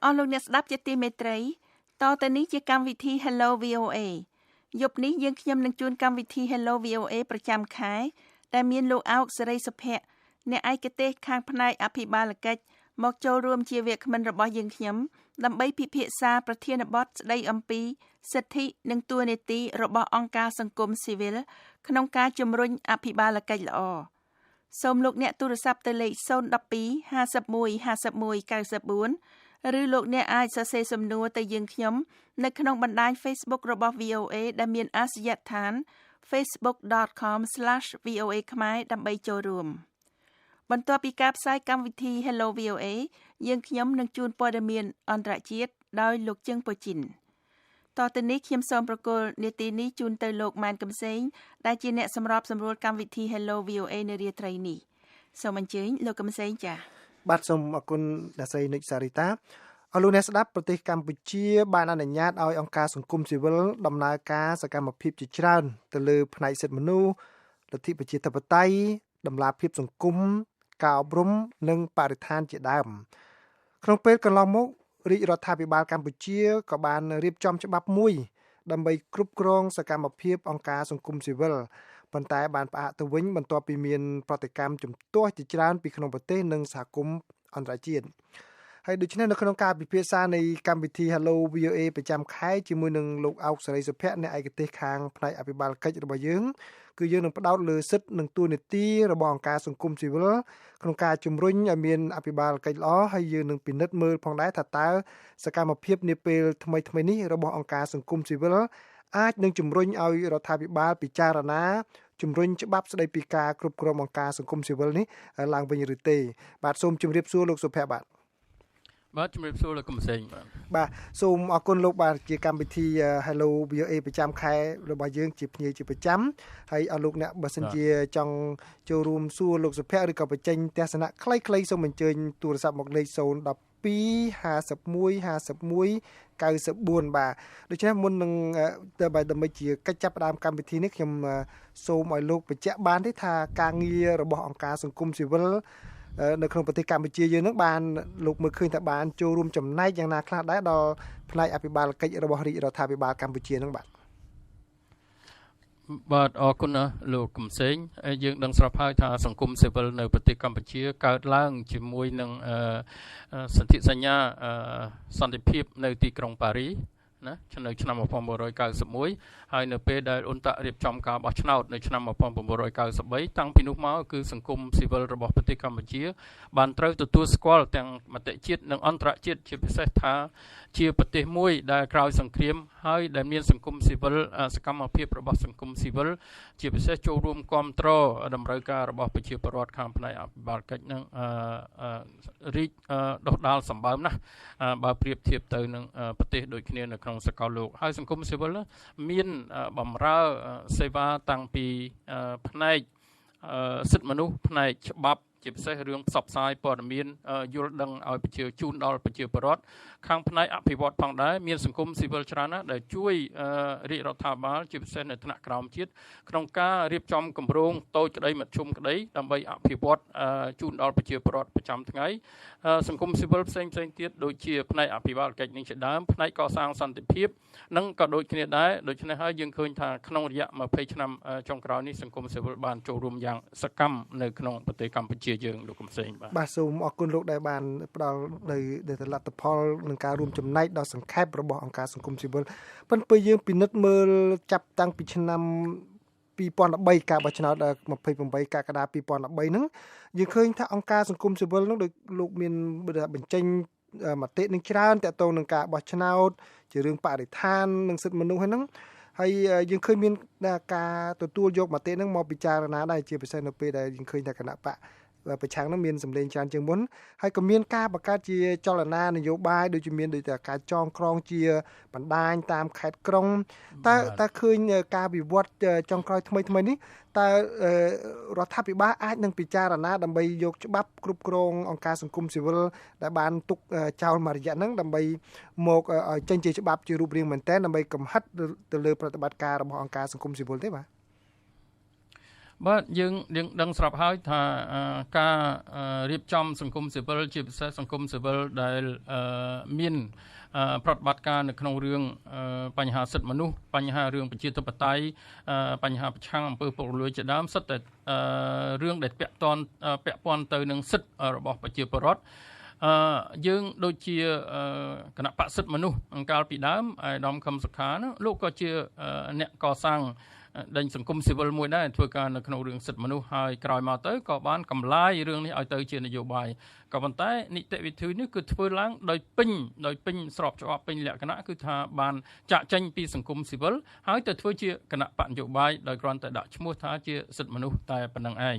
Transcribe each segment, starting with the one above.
អស់លោកអ្នកស្ដាប់ជាទីមេត្រីតទៅនេះជាកម្មវិធី Hello VOA យប់នេះយើងខ្ញុំនឹងជូនកម្មវិធី Hello VOA ប្រចាំខែដែលមានលោកអោកសេរីសុភ័ក្រអ្នកឯកទេសខាងផ្នែកអភិបាលកិច្ចមកចូលរួមជាវាគ្មិនរបស់យើងខ្ញុំដើម្បីពិភាក្សាប្រធានបទស្ដីអំពីសិទ្ធិនិងតួនាទីរបស់អង្គការសង្គមស៊ីវិលក្នុងការជំរុញអភិបាលកិច្ចល្អសូមលោកអ្នកទូរស័ព្ទទៅលេខ012 51 51 94ឬលោកអ្នកអាចសរសេរសំណួរទៅយើងខ្ញុំនៅក្នុងបណ្ដាញ Facebook របស់ VOA ដែលមានអាសយដ្ឋាន facebook.com/voa ខ្មែរដើម្បីចូលរួមបន្ទាប់ពីការផ្សាយកម្មវិធី Hello VOA យើងខ្ញុំនឹងជូនព័ត៌មានអន្តរជាតិដោយលោកជឹងពូជីនតទៅនេះខ្ញុំសូមប្រគល់នាទីនេះជូនទៅលោកម៉ែនកំសែងដែលជាអ្នកសម្របសម្រួលកម្មវិធី Hello VOA នៅរាត្រីនេះសូមអញ្ជើញលោកកំសែងចា៎ បាទសូមអរគុណអ្នកស្រីនិចសារីតាអរលោកអ្នកស្ដាប់ប្រទេសកម្ពុជាបានអនុញ្ញាតឲ្យអង្គការសង្គមស៊ីវិលដំណើរការសកម្មភាពជាច្រើនទៅលើផ្នែកសិទ្ធិមនុស្សលទ្ធិប្រជាធិបតេយ្យតម្លាភាពសង្គមការអប់រំនិងបរិស្ថានជាដើមក្នុងពេលកន្លងមករាជរដ្ឋាភិបាលកម្ពុជាក៏បានរៀបចំច្បាប់មួយដើម្បីគ្រប់គ្រងសកម្មភាពអង្គការសង្គមស៊ីវិលប៉ុន្តែបានផ្អាកទៅវិញបន្ទាប់ពីមានប្រតិកម្មជំទាស់ជាច្រើនពីក្នុងប្រទេសនិងសហគមន៍អន្តរជាតិហើយដូច្នេះនៅក្នុងការពិភាក្សានៃកម្មវិធី Hello VOA ប្រចាំខែជាមួយនឹងលោកអោកសេរីសុភ័ក្រអ្នកឯកទេសខាងផ្នែកអភិបាលកិច្ចរបស់យើងគឺយើងនឹងផ្ដោតលើសិទ្ធិនិងតួនាទីរបស់អង្គការសង្គមស៊ីវិលក្នុងការជំរុញឲ្យមានអភិបាលកិច្ចល្អហើយយើងនឹងពិនិត្យមើលផងដែរថាតើសកម្មភាពនាពេលថ្មីៗនេះរបស់អង្គការសង្គមស៊ីវិលអាចនឹងជំរុញឲ្យរដ្ឋាភិបាលពិចារណាជំរុញច្បាប់ស្តីពីការគ្រប់គ្រងអង្គការសង្គមស៊ីវិលនេះឡើងវិញឬទេបាទសូមជម្រាបសួរលោកសុភ័ក្របាទ បាទជំរាបសួរលោកកំសែងបាទ បាទសូមអរគុណលោកបាទជាកម្មវិធី Hello VOA ប្រចាំខែរបស់យើងជាភ្ញៀវជាប្រចាំហើយអរលោកអ្នកបើសិនជាចង់ចូលរួមសួរលោកសុភ័ក្រឬក៏បញ្ចេញទស្សនៈខ្លីៗសូមអញ្ជើញទូរស័ព្ទមកលេខ012 51 51 94បាទដូច្នេះមុននឹងដើម្បីជាកិច្ចចាប់ផ្ដើមកម្មវិធីនេះខ្ញុំសូមឲ្យលោកបញ្ជាក់បានទេថាការងាររបស់អង្គការសង្គមស៊ីវិលនៅក្នុងប្រទេសកម្ពុជាយើងនឹងបានលោកមើលឃើញថាបានចូលរួមចំណែកយ៉ាងណាខ្លះដែរដល់ផ្នែកអភិបាលកិច្ចរបស់រាជរដ្ឋាភិបាលកម្ពុជានឹងបាទ បាទអរគុណណាលោកកំសែងយើងដឹងស្រាប់ហើយថាសង្គមស៊ីវិលនៅប្រទេសកម្ពុជាកើតឡើងជាមួយនឹងសន្ធិសញ្ញាសន្តិភាពនៅទីក្រុងប៉ារីណានៅឆ្នាំ1991ហើយនៅពេលដែលអ៊ុនតាក់រៀបចំការបោះឆ្នោតនៅឆ្នាំ1993តាំងពីនោះមកគឺសង្គមស៊ីវិលរបស់ប្រទេសកម្ពុជាបានត្រូវទទួលស្គាល់ទាំងមតិជាតិនិងអន្តរជាតិជាពិសេសថាជាប្រទេសមួយដែលក្រោយសង្គ្រាមហើយដែលមានសង្គមស៊ីវិលសកម្មភាពរបស់សង្គមស៊ីវិលជាពិសេសចូលរួមគ្រប់គ្រងតម្រូវការរបស់ប្រជាពលរដ្ឋខាងផ្នែកអភិបាលកិច្ចនឹងរីកដុះដាលសម្បើមណាស់បើប្រៀបធៀបទៅនឹងប្រទេសដូចគ្នានៅក្នុងសកលលោកហើយសង្គមស៊ីវិលមានបំរើសេវាតាំងពីផ្នែកសិទ្ធិមនុស្សផ្នែកច្បាប់ជាពិសេសរឿងផ្សព្វផ្សាយព័ត៌មានយល់ដឹងឲ្យប្រជាជូនដល់ប្រជាពលរដ្ឋខាងផ្នែកអភិវឌ្ឍផងដែរមានសង្គមស៊ីវិលច្រើនណាស់ដែលជួយរាជរដ្ឋាភិបាលជាពិសេសនៅថ្នាក់ក្រោមជាតិក្នុងការរៀបចំគម្រោងតូចក្តីមធ្យមក្តីដើម្បីអភិវឌ្ឍជូនដល់ប្រជាពលរដ្ឋប្រចាំថ្ងៃសង្គមស៊ីវិលផ្សេងផ្សេងទៀតដូចជាផ្នែកអភិបាលកិច្ចនេះជាដើមផ្នែកកសាងសន្តិភាពនិងក៏ដូចគ្នាដែរដូច្នេះហើយយើងឃើញថាក្នុងរយៈ20ឆ្នាំចុងក្រោយនេះសង្គមស៊ីវិលបានចូលរួមយ៉ាងសកម្មនៅក្នុងប្រទេសកម្ពុជាយើងលោកកំសែងបាទ បាទសូមអរគុណលោកដែលបានផ្ដល់នៅលទ្ធផលនឹងការរួមចំណែកដ៏សង្ខេបរបស់អង្គការសង្គមស៊ីវិលប៉ុន្តែពេលយើងពិនិត្យមើលចាប់តាំងពីឆ្នាំ2013ការបោះឆ្នោត28កក្កដា2013ហ្នឹងយើងឃើញថាអង្គការសង្គមស៊ីវិលហ្នឹងដោយលោកមានបញ្ចេញមតិនឹងច្រើនតកតងនឹងការបោះឆ្នោតជារឿងបរិស្ថាននិងសិទ្ធិមនុស្សហ្នឹងហើយយើងឃើញមានការទទួលយកមតិហ្នឹងមកពិចារណាដែរជាពិសេសនៅពេលដែលយើងឃើញថាគណបក្សប្រឆាំងនឹងមានសម្លេងច្រើនជាងមុនហើយក៏មានការបង្កើតជាចលនានយោបាយដូចជាមានដូចតែការចងក្រងជាបណ្ដាញតាមខេត្តក្រុងតើឃើញការវិវត្តចុងក្រោយថ្មីថ្មីនេះតើរដ្ឋាភិបាលអាចនឹងពិចារណាដើម្បីយកច្បាប់គ្រប់គ្រងអង្គការសង្គមស៊ីវិលដែលបានទុកចោលមួយរយៈហ្នឹងដើម្បីមកឲ្យចេញជាច្បាប់ជារូបរាងមែនទែនដើម្បីកំហិតទៅលើប្រតិបត្តិការរបស់អង្គការសង្គមស៊ីវិលទេបាទ បាទយើងដឹងស្រាប់ហើយថាការរៀបចំសង្គមស៊ីវិលជាពិសេសសង្គមស៊ីវិលដែលមានប្រតិបត្តិការនៅក្នុងរឿងបញ្ហាសិទ្ធិមនុស្សបញ្ហារឿងប្រជាធិបតេយ្យបញ្ហាប្រឆាំងអំពើពុករលួយជាដើមសុទ្ធតែរឿងដែលពាក់ព័ន្ធទៅនឹងសិទ្ធិរបស់ប្រជាពលរដ្ឋយើងដូចជាគណៈបក្សសិទ្ធិមនុស្សកាលពីដើមអាយដាមខឹមសុខានោះលោកក៏ជាអ្នកកសាងដេញសង្គមស៊ីវិលមួយដែរធ្វើការនៅក្នុងរឿងសិទ្ធិមនុស្សហើយក្រោយមកទៅក៏បានកម្លាយរឿងនេះឲ្យទៅជានយោបាយក៏ប៉ុន្តែនីតិវិធីនេះគឺធ្វើឡើងដោយពេញស្របច្បាប់ពេញលក្ខណៈគឺថាបានចាក់ចេញពីសង្គមស៊ីវិលហើយទៅធ្វើជាគណៈបកនយោបាយដោយគ្រាន់តែដាក់ឈ្មោះថាជាសិទ្ធិមនុស្សតែប៉ុណ្្នឹងឯង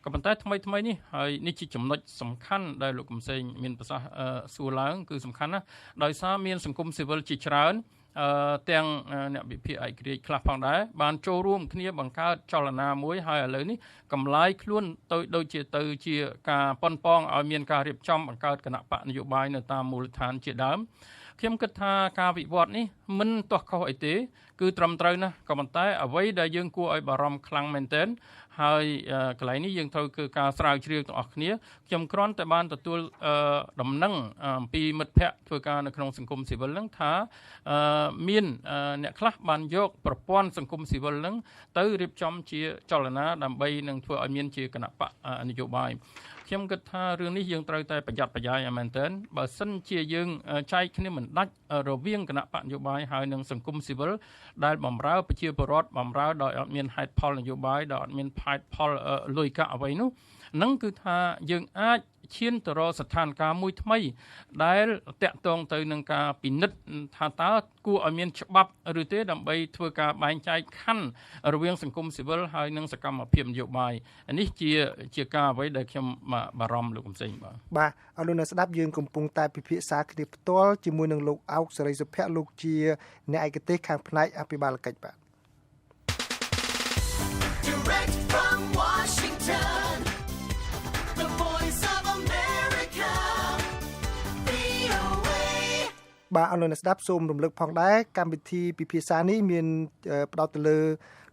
ក៏ប៉ុន្តែថ្មីៗនេះហើយនេះជាចំណុចសំខាន់ដែលលោកកំសែងមានប្រសាសន៍សួរឡើងគឺសំខាន់ណាស់ដោយសារមានសង្គមស៊ីវិលជាច្រើនទាំងអ្នកវិភាគឯករាជ្យខ្លះផងដែរបានចូលរួមគ្នាបង្កើតចលនាមួយហើយឥឡូវនេះកម្លាយខ្លួនទៅដូចជាទៅជាការប៉ុនប៉ងឲ្យមានការរៀបចំបង្កើតគណៈបកនយោបាយនៅតាមមូលដ្ឋានជាដើមខ្ញុំគិតថាការវិវត្តនេះមិនទាស់ខុសអីទេគឺត្រឹមត្រូវណាស់ក៏ប៉ុន្តែអ្វីដែលយើងគួរឲ្យបារម្ភខ្លាំងមែនទែនហើយកន្លែងនេះយើងត្រូវគឺការស្រាវជ្រាវទាំងអស់គ្នាខ្ញុំគ្រាន់តែបានទទួលដំណឹងអំពីមិត្តភ័ក្តិធ្វើការនៅក្នុងសង្គមស៊ីវិលហ្នឹងថាមានអ្នកខ្លះបានយកប្រព័ន្ធសង្គមស៊ីវិលហ្នឹងទៅរៀបចំជាចលនាដើម្បីនឹងធ្វើឲ្យមានជាគណៈបកនយោបាយខ្ញុំគិតថារឿងនេះយើងត្រូវតែប្រយ័ត្នប្រយែងឲ្យមែនទែនបើសិនជាយើងចែកគ្នាមិនដាច់រវាងគណៈបកនយោបាយហើយនិងសង្គមស៊ីវិលដែលបំរើប្រជាពលរដ្ឋបំរើដោយអត់មានហេតុផលនយោបាយដោយអត់មានហេតុផលលុយកាក់អ្វីនោះនឹងគឺថាយើងអាចឈានទៅរកស្ថានភាពមួយថ្មីដែលតាក់ទងទៅនឹងការពិនិត្យថាតើគួរឲ្យមានច្បាប់ឬទេដើម្បីធ្វើការបែងចែកខណ្ឌរវាងសង្គមស៊ីវិលហើយនិងសកម្មភាពនយោបាយនេះជាការអ្វីដែលខ្ញុំបារម្ភលោកកំសែងបាទបាទអរលោកអ្នកស្ដាប់យើងកំពុងតែពិភាក្សាគ្នាផ្ទាល់ជាមួយនឹងលោកអោកសេរីសុភ័ក្រលោកជាអ្នកឯកទេសខាងផ្នែកអភិបាលកិច្ចបាទ Direct from Washington, the voice of America, VOA. បាទអរលោកអ្នកស្ដាប់សូមរំលឹកផងដែរកម្មវិធីពិភាក្សានេះមានផ្ដោតទៅលើ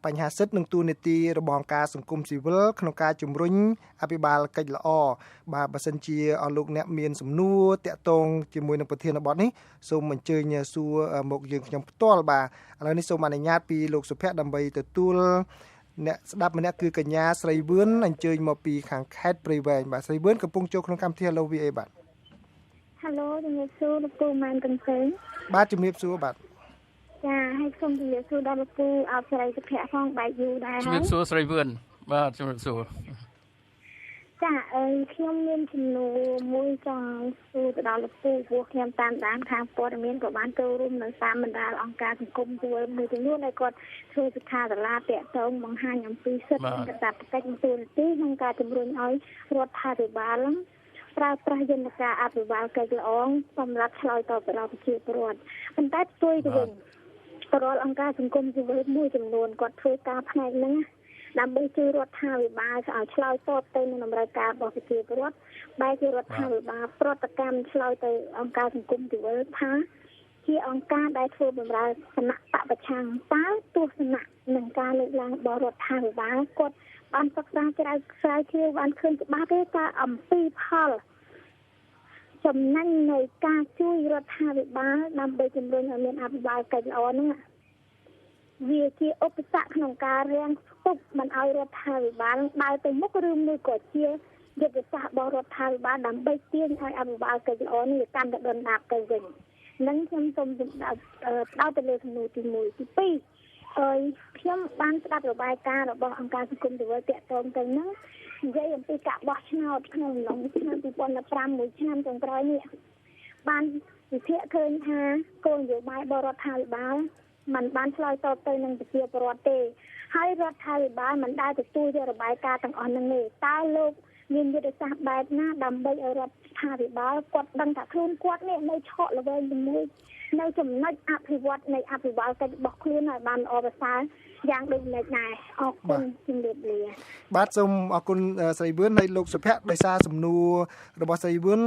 បញ្ហាសិទ្ធិនិងតួនាទីរបស់អង្គការសង្គមស៊ីវិលក្នុងការជំរុញអភិបាលកិច្ចល្អបាទបើសិនជាអស់លោកអ្នកមានសំណួរតាក់ទងជាមួយនឹងប្រធានបទនេះសូមអញ្ជើញសួរមកយើងខ្ញុំផ្ទាល់បាទឥឡូវនេះសូមអនុញ្ញាតពីលោកសុភ័ក្រដើម្បីទទួលអ្នកស្ដាប់ម្នាក់គឺកញ្ញាស្រីវឿនអញ្ជើញមកពីខាងខេត្តព្រៃវែងបាទស្រីវឿនកំពុងចូលក្នុងកម្មវិធី Hello VA បាទ Hello ជំរាបសួរលោកពូម៉ែនកំសែងបាទជំរាបសួរបាទចាហើយសូមជំរាបសួរដល់លោកពូអោបស្រីសុភ័ក្រផងបែកយូរដែរហើយជំរាបសួរស្រីវឿនបាទជំរាបសួរចាអើខ្ញុំមានជំនួសមួយចង់សួរទៅដល់លោកពូព្រោះខ្ញុំតាមដានខាងព័ត៌មានក៏បានចូលរួមនៅតាមបណ្ដាអង្គការសង្គមស៊ីវិលមួយចំនួនដែលគាត់ធ្វើសិក្ខាសាលាតាក់ទងបង្ហាញអំពីសិទ្ធិនិងកាតព្វកិច្ចនិងតួនាទីក្នុងការជំរុញឲ្យរដ្ឋាភិបាលប្រើប្រាស់យន្តការអភិបាលកិច្ចល្អសម្រាប់ឆ្លើយតបទៅដល់ប្រជាពលរដ្ឋប៉ុន្តែផ្ទុយទៅវិញរាល់អង្គការសង្គមស៊ីវិលមួយចំនួនគាត់ធ្វើការផ្នែកហ្នឹងដើម្បីជួយរដ្ឋាភិបាលឲ្យឆ្លើយតបទៅនឹងតម្រូវការរបស់ប្រជាពលរដ្ឋបែរជារដ្ឋាភិបាលប្រតិកម្មឆ្លើយទៅអង្គការសង្គមស៊ីវិលថាជាអង្គការដែលធ្វើបម្រើគណៈបក្សប្រឆាំងតើទស្សនៈនឹងការលើកឡើងរបស់រដ្ឋាភិបាលគាត់បានសិក្សាស្រាវជ្រាវបានឃើញច្បាស់ទេថាអំពីផលចំណេញនៃការជួយរដ្ឋាភិបាលដើម្បីជំរុញឲ្យមានអភិបាលកិច្ចល្អហ្នឹងវាជាឧបសគ្គក្នុងការរាំងស្ទប់មិនឲ្យរដ្ឋាភិបាលដើរទៅមុខឬមួយក៏ជាយុទ្ធសាស្ត្ររបស់រដ្ឋាភិបាលដើម្បីទាញឲ្យអភិបាលកិច្ចល្អនេះកាន់តែដុនដាបទៅវិញនឹងខ្ញុំសូមផ្ដោតទៅលើសំណួរទី1ទី2ហើយខ្ញុំបានស្ដាប់របាយការណ៍របស់អង្គការសង្គមស៊ីវិលតាក់ទងទៅនឹងនិយាយអំពីការបោះឆ្នោតក្នុងអំឡុងឆ្នាំ2015មួយឆ្នាំចុងក្រោយនេះបានវិភាគឃើញថាគោលនយោបាយរបស់រដ្ឋាភិបាលមិនបានឆ្លើយតបទៅនឹងប្រជាពលរដ្ឋទេហើយរដ្ឋាភិបាលមិនដែលទទួលយករបាយការណ៍ទាំងអស់នឹងទេតើលោកមានយុទ្ធសាស្ត្របែបណាដើម្បីឲ្យរដ្ឋាភិបាលគាត់ដឹងថាខ្លួនគាត់នេះនៅឆក់ល្វែងជាមួយនៅចំណុចអភិវឌ្ឍនៃអភិបាលកិច្ចរបស់ខ្លួនឲ្យបានល្អប្រសើរយ៉ាងដូចម្តេចដែរអរគុណជំរាបលាបាទសូមអរគុណស្រីវឿនហើយលោកសុភ័ក្រដោយសារសំណួររបស់ស្រីវឿន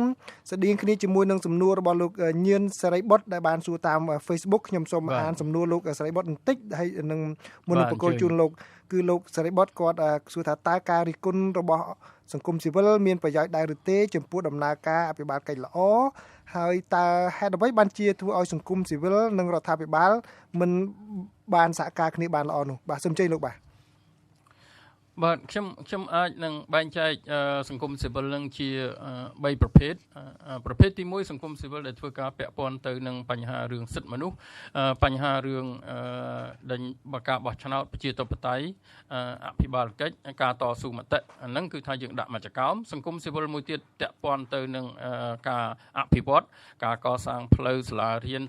ស្តៀងគ្នាជាមួយនឹងសំណួររបស់លោកញឿនសេរីបុត្រដែលបានសួរតាម Facebook ខ្ញុំសូមអានសំណួរលោកសេរីបុត្របន្តិចហើយនឹងមុននឹងប្រកល់ជូនលោក គឺលោកសេរីបុត្រគាត់សួរថាតើការរិះគន់របស់សង្គមស៊ីវិលមានប្រយោជន៍ដែរឬទេចំពោះដំណើរការអភិបាលកិច្ចល្អហើយតើហេតុអ្វីបានជាធ្វើឲ្យសង្គមស៊ីវិលនិងរដ្ឋាភិបាលមិនបានសហការគ្នាបានល្អនោះបាទសូមជ័យលោកបាទ បាទខ្ញុំអាចនឹងបែងចែកសង្គមស៊ីវិលនឹងជា3ប្រភេទប្រភេទទី1សង្គមស៊ីវិលដែលធ្វើការពាក់ព័ន្ធទៅនឹងបញ្ហារឿងសិទ្ធិមនុស្សបញ្ហារឿងដេញការបោះឆ្នោតប្រជាធិបតេយ្យអភិបាលកិច្ចការតស៊ូមតិអាហ្នឹងគឺថាយើងដាក់មកចកោមសង្គមស៊ីវិលមួយទៀតពាក់ព័ន្ធទៅនឹងការអភិវឌ្ឍការកសាងផ្លូវសាលារៀន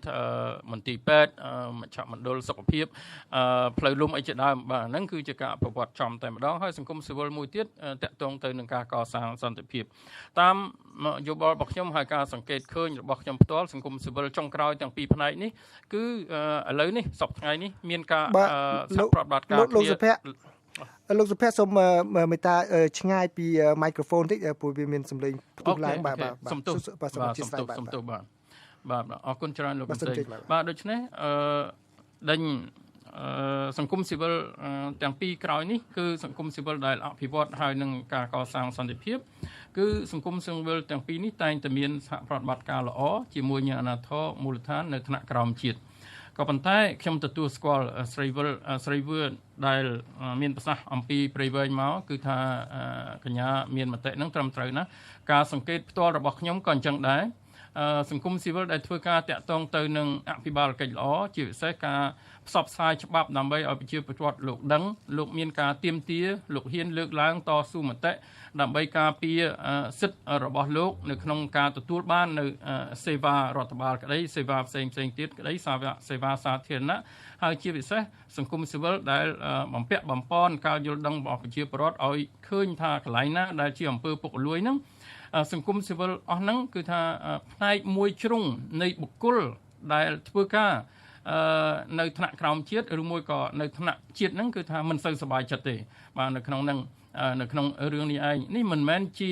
មន្ទីរពេទ្យមជ្ឈមណ្ឌលសុខភាពផ្លូវលំអីជាដើមបាទហ្នឹងគឺជាការអភិវឌ្ឍចំតែម្ដងហើយសង្គមស៊ីវិលមួយទៀតតាក់ទងទៅនឹងការកសាងសន្តិភាពតាមយោបល់របស់ខ្ញុំហើយការសង្កេតឃើញរបស់ខ្ញុំផ្ទាល់សង្គមស៊ីវិលចុងក្រោយទាំងពីរផ្នែកនេះគឺឥឡូវនេះសប្តាហ៍ថ្ងៃនេះមានការសហប្រតិបត្តិការគ្នាលោកសុភ័ក្រសូមមេត្តាឆ្ងាយពីមីក្រូហ្វូនតិចព្រោះវាមានសំឡេងផ្ទុះឡើងបាទបាទសំទោសបាទសូមអធិស្ឋានបាទសំទោសបាទបាទអរគុណច្រើនលោកស្រីបាទដូច្នេះដេញសង្គមស៊ីវិលទាំងពីរក្រោយនេះគឺសង្គមស៊ីវិលដែលអភិវឌ្ឍហើយនឹងការកសាងសន្តិភាពគឺសង្គមស៊ីវិលទាំងពីរនេះតែងតែមានសហប្រតិបត្តិការល្អជាមួយនឹងអាណាធរមូលដ្ឋាននៅថ្នាក់ក្រោមជាតិក៏ប៉ុន្តែខ្ញុំទទួលស្គាល់ស្រីវិលដែលមានប្រសាសន៍អំពីព្រៃវែងមកគឺថាកញ្ញាមានមតិនឹងត្រឹមត្រូវណាស់ការសង្កេតផ្ទាល់របស់ខ្ញុំក៏អញ្ចឹងដែរសង្គមស៊ីវិលដែលធ្វើការតាក់ទងទៅនឹងអភិបាលកិច្ចល្អជាពិសេសការផ្សព្វផ្សាយច្បាប់ដើម្បីឲ្យប្រជាពលរដ្ឋលោកដឹងលោកមានការទាមទារលោកហ៊ានលើកឡើងតស៊ូមតិដើម្បីការពារសិទ្ធិរបស់លោកនៅក្នុងការទទួលបាននៅសេវារដ្ឋបាលក្តីសេវាផ្សេងផ្សេងទៀតក្តីសេវាសាធារណៈហើយជាពិសេសសង្គមស៊ីវិលដែលបំពាក់បំប៉នការយល់ដឹងរបស់ប្រជាពលរដ្ឋឲ្យឃើញថាកន្លែងណាដែលជាអំពើពុករលួយហ្នឹងសង្គមស៊ីវិលអស់ហ្នឹងគឺថាផ្នែកមួយជ្រុងនៃបុគ្គលដែលធ្វើការនៅថ្នាក់ក្រោមជាតិឬមួយក៏នៅថ្នាក់ជាតិហ្នឹងគឺថាមិនសូវសប្បាយចិត្តទេបាទនៅក្នុងហ្នឹងនៅក្នុងរឿងនេះឯងនេះមិនមែនជា